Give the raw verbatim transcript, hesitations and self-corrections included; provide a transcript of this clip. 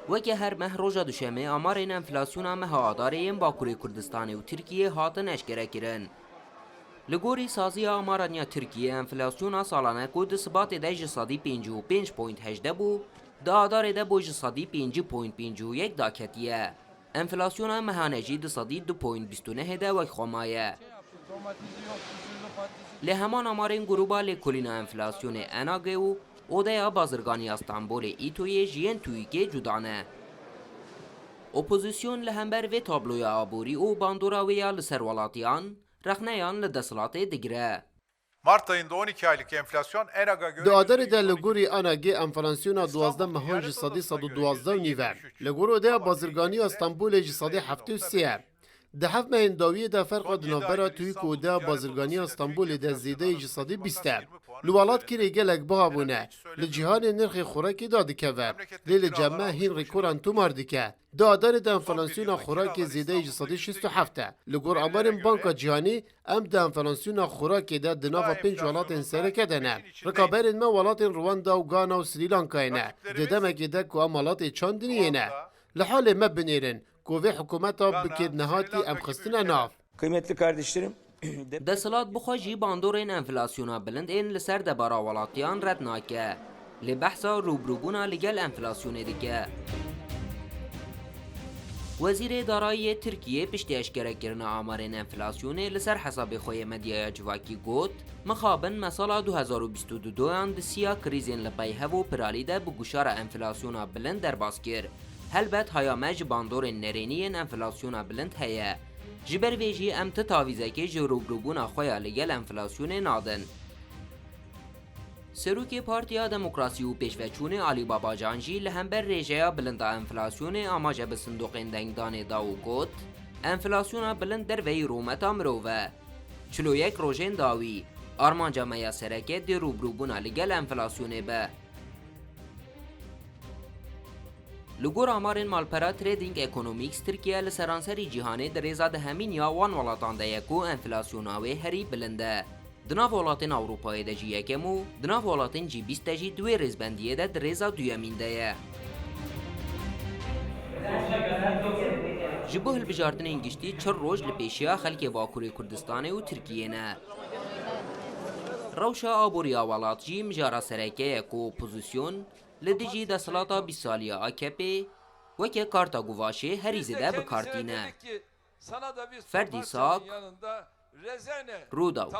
Weke her meh roja Duşemê amarên enflasyona meha Adarê yên Bakurê Kurdistanê û Tirkiyê hatin eşkere kirin. Li gorî saziya amaran ya Tirkiyê, enflasyona salane ku di Sibatê de ji sedî pêncî û pênc point hejdeh bû, di Adarê de bo ji sedî pêncî point pêncî û yek daketiye. Enflasyona mehane jî di sedî du point bîst û nehê de wek xwe maye. Lê heman amarên Grûba Lêkolîna Enflasyonê ENAGê û Odeya Bazirganiya Stenbolê, ÎTOyê, ji yên TÜİKê cuda ne. Opozîsyon li hember vê tabloya aborî û bandora wê ya li ser welatiyan, rexneyan li desthilatê digire. Mart ayında on iki aylık enflasyon ENAG'a göre... Di Adarê de li gorî ENAGê enflasyona duwazdeh mehan ji sedî sed û duwazdeh û nîv e. Li gor Odeya Bazirganiya Stenbolê ji sedî heftê û sê ye. Di heft mehên dawiyê de ferqa di navbera TÜİK û Odeya Bazirganiya Stenbolê de zêdeyî ji sedî bîst e. Li welatkirê gelek biha bûne. Li cîhanê nirxê xorekê dadikeve. Lê li cem me hîn rêkoran tomar dike. Di Adarê de enflasyona xorakê zêdeyî ji sedî şêst û heft e. Li gor amarên Banka Cîhanî, em di enflasyona xorakê de di nava pênc welatên sereke de ne. Rikaberên me welatên Rwanda û Ghana û Srî Lankayê ne. Di demekê de ku em welatê çandiniyê ne. Li halê me binêrin ku vê hikûmeta bi kêrnehatî em xistine nav. Kıymetli kardeşlerim, de- Desthilat bi xwe jî bandorên enflasyona bilind ên li ser debara welatiyan red nake. Lê behsa rûbirûbûna li gel enflasyonê dike. Wezîrê Darayî yê Tirkiyê piştî eşkerekirina amarên enflasyonê li ser hesabê xwe yê medyaya civakî got, Mixabin me sala du hezar û bîst û du yan di siya krîzên li pey hev û piralî de bi guşara enflasyona bilind derbas kir. Helbet haya me ji bandorên nerênî yên enflasyona bilind heye. Ji ber vê jî em ti tavîzekê ji rûbirûbûna xwe ya li gel enflasyonê nadin. Serokê Partiya Demokrasî û Pêşveçûnê Alî Babacan jî li hember rêjeya bilind a enflasyonê amaje bi sindoqên dengdanê da û got, Enflasyona bilind derveyî rûmeta mirov e. Çil û yek rojên dawî, armanca me ya sereke dê rûbirûbûna li gel enflasyonê be. Li gor amarên malpera Trading Economics, Tirkiye li seranserî cîhanê di rêza dehemîn ya wan welatan de ye ku enflasyona wê herî bilind e. Di nav welatên Ewropayê de jî yekem û di nav welatên G bîst de jî di wê rêzbendiyê de di rêza duyemîn de ye. Ji bo hilbijartinên giştî çil roj li pêşiya xelkê Bakurê Kurdistanê û Tirkiyê ne. Rewşa aboriya welat jî mijara sereke ye ku opozîsyon li dijî desthilata bîst salî ya A K P'ê weke karta guvaşê herî zêde bi kar tîne. Ferdî Sak, Rûdaw.